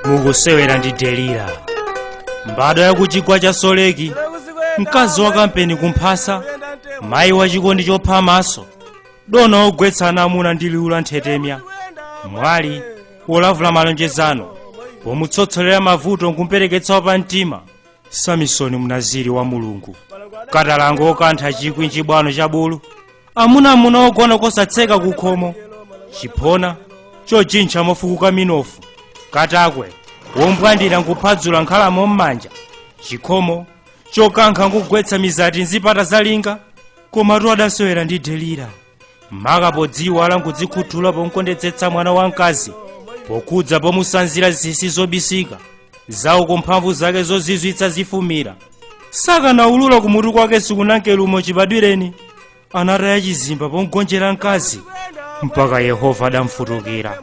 Mukusewera ndi Delila, mbadwa ya kuchigwa cha Soleki, mkazi wa kampeni kumphasa, mayi wa chikondi chopha maso, dona ogwetsana amuna ndi liwu la nthetemya, mwali wolavula malonjezano pomutsotsolera mavuto nkumpereketsa pa mtima, Samisoni Mnaziri wa Mulungu, katalango okantha chikwi nchibwano cha bulu, amunamuna ogona kosatseka kukhomo, chiphona chojintcha mofukuka minofu, katakwe wombwandira nkuphadzula nkhalamo m'manja, chikhomo chokankha nkugwetsa mizati nzipata zalinga. Komatu adasewera ndi Delila, maka podziwa nkudzikhuthula pomkondetsetsa mwana wamkazi, pokhudza pomusanzira zinsinsi zobisika zawo kumphamvu zake zozizwitsa zifumira. Sakanaulula kumutu kwake sikunankelumo chibadwireni, anataya chizimba pomgonjera mkazi mpaka Yehova adamfutukira.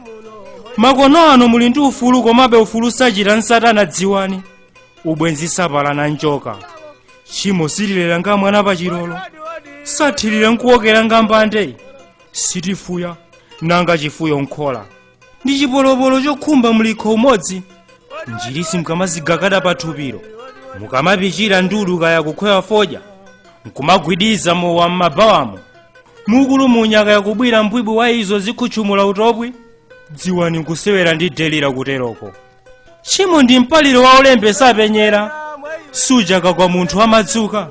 Makono ano muli ndi ufulu, komabe ufulu sachita nsatana. Dziwani, ubwenzi sapalana njoka, tchimo sililera nga mwana pachilolo, sathirira nkuwokera ngambande, sitifuya nanga chifuyo nkhola ndi chipolopolo chokhumba mlikho umodzi. Njirisi mukamazigagada pathupiro, mukamapichira ndudu kaya kukhwewa fodya, nkumagwidiza mowa m'mabawamo, mukulumunya kaya kubwira mbwibwi wa izo zikhutchumula utopwi, dziwani nkusewera ndi Delila kuteroko. Tchimo ndi mpaliro wa olembe sapenyera, sujaka kwa munthu amadzuka.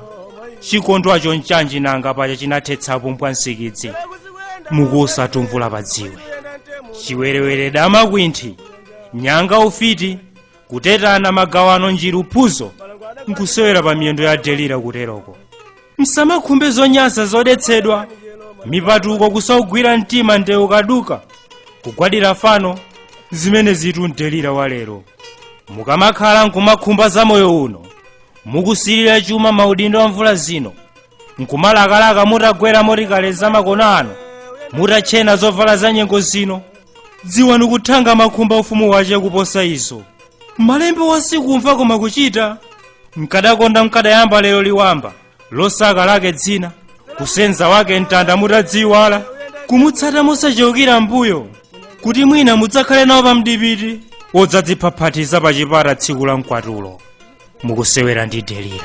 Chikondwacho nchanji nanga pacha chinathetsapo mpwansikidzi? Mukusatumvula padziwe chiwerewere, dama, kwinthi, nyanga, ufiti, kutetana, magawano, njiru, phuzo, nkusewera pa miyendo ya Delila kuteroko. Msamakhumbe zonyansa zodetsedwa, mipatuko, kusaugwira mtima, ndewu kaduka, kugwadira fano, zimene zitu Delila wa lero. Mukamakhala nkumakhumba za moyo uno, mukusilira chuma, maudindo a mvula zino, nkumalakalaka mutagwera motikaleza makono ano, mutachena zovala za nyengo zino, dziwani kuthanga makhumba ufumu wache kuposa izo. Malembe wasikumva koma kuchita. Mkadakonda mkadayamba lero liwamba losaka lake dzina, kusenza wake mtanda mutadziwala, kumutsata musachewukira mbuyo, kuti mwina mudzakhale nawo pamdipiti wodzadziphaphatiza pa chipata tsiku la mkwatulo. Mukusewera ndi Delila.